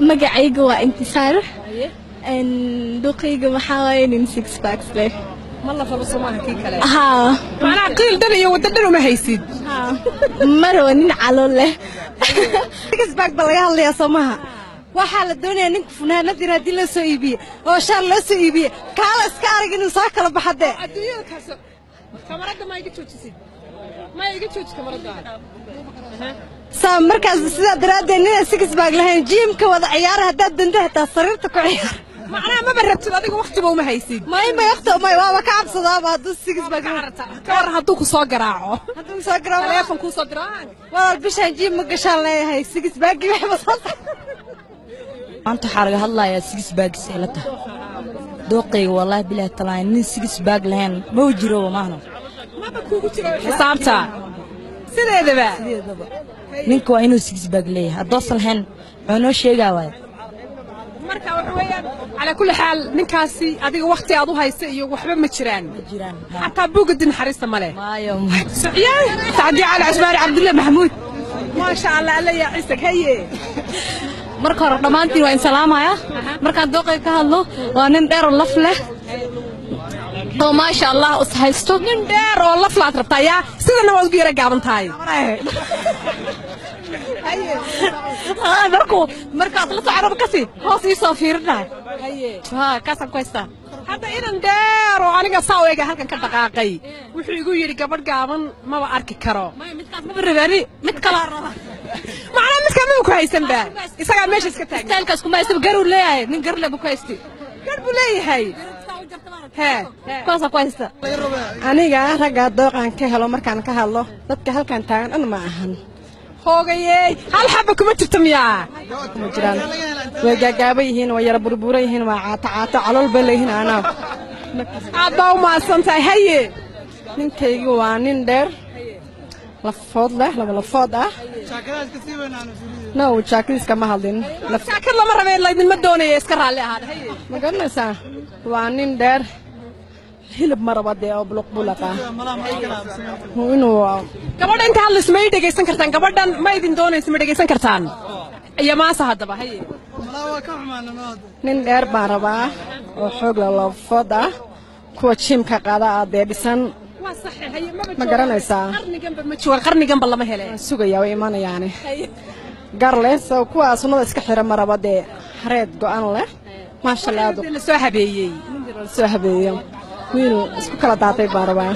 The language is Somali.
Magacayga waa Intisaar. Dooqayga waxaa waaye nin six packs leh. Ma la rabo Soomaha kii kale? Haa. Macnaha qiil dhan iyo waddo dhan uma haysid. Haa, ma rabo nin calool leh. Six pack ba laga hadlayaa, soo maha? Waxaa la doonayaa ninka funaanad yar haddii loo soo iibiye oo shaar loo soo iibiye, kaala iska arag inuu soo kala baxadee. Adduunyada kaas kamarada ma iga joojisid? Ma iga jooji kamarada. Saa markaas sidaa daraaddeed ninaan six pack lahayn gym-ka wada ciyaara, haddaad danto xitaa sariirta ku ciyaar. Macnaha maba rabtid adiga, waqtiba uma haysid. May, waqti may, waaba ka cabsadaaba hadduu six pack. Ka waran hadduu ku soo garaaco? Hadduu soo garaaco? Taleefon kuu soo diraan. Walaal, bishaan gym ma gashaan leeyahay, six pack-gii waxba soo. Maanta waxaa laga hadlayaa six packs ay la tahay dooqayga. Wallaahi bilaahi talaahi, nin six pack lahayn ma jiro, maahno. Maba kuugu jiro xisaabta sideedaba. Sideedaba ninka waa inuu six pack leeyahay. Haddoosan lahayn, wuxuu noo sheegaa waay. Marka waxa weeyaan, calaa kulli xaal, ninkaasi adiga waqti aad u haysa iyo waxba ma jiraan. Ma jiraan. Xataa buugadi naxariista ma leh. Maayo. Sociyaan Sacdi Cali Cusmaan Cabdulle Maxamuud, maasha Allah, alla yaa ciisag. Haye. Marka hore dhammaantiin waa in salaamaya. Markaan dooqayga ka hadlo, waa nin dheer oo laf leh oo maasha Allah is haysto. Nin dheer oo laf laad rabtaa, yaa sidana waad ugu yara gaaban tahay. Markuu markaad la soconaba kasi hoos ii soo fiirinahay. Haa, kaasaan ku haystaa. Hadda inan dheer oo aniga saa u ega halkan ka dhaqaaqay, wuxuu igu yidhi gabadh gaaban maba arki karo. Midkaas maba rabaani, mid kalaa raba. Macnaa midkaa maba ku haysanba, isagaa meesha iska taagan. Style-kaas kuma haysta, garuu leeyahay, nin gar leh bu ku haysti. Gar buu leeyahay, hee. Kuwaasaan ku haysta. Aniga ragga dooqaan ka helo markaan ka hadlo, dadka halkan taagan dhan ma ahan. Hoogayey, hal xaba kuma jirto miyaa? Ma jiraan, way gaagaaban yihiin, way yara burburan yihiin, waa caato caato, calool bay leeyihiin anaa. Aad baa u mahadsan tahay. Haye. Ninkaygu waa nin dheer, lafood leh, laba lafood ah. No, jaakadiiska ma hadlin. Jaakad lama rabee, laydinma doonaya, iska raalli ahaada. Haye. Ma garanaysaa, waa nin dheer, hilib ma raba dee oo buluq buluq ah inuu. Gabadha inta hadlayso ma ii dhegaysan kartaan? Gabadhan ma idin doonayso, ma dhegaysan kartaan? Iyo maasa haddaba. Haye. Nin dheer baan rabaa oo xoog leh, lafood ah, kuwa gym-ka qaada ah dee dhisan. Waa saxe. Haye, maba Ma garanaysaa? Qarniganba ma jooga, qarniganba lama hele. Waan sugayaa, way imanayaane. Gar leh, soo kuwa sunnada iska xira ma raba dee, hareed go'an leh, maasha Allah, aad La soo habeeyey. La soo habeeyo, wiil isku kala daatay baan rabaa.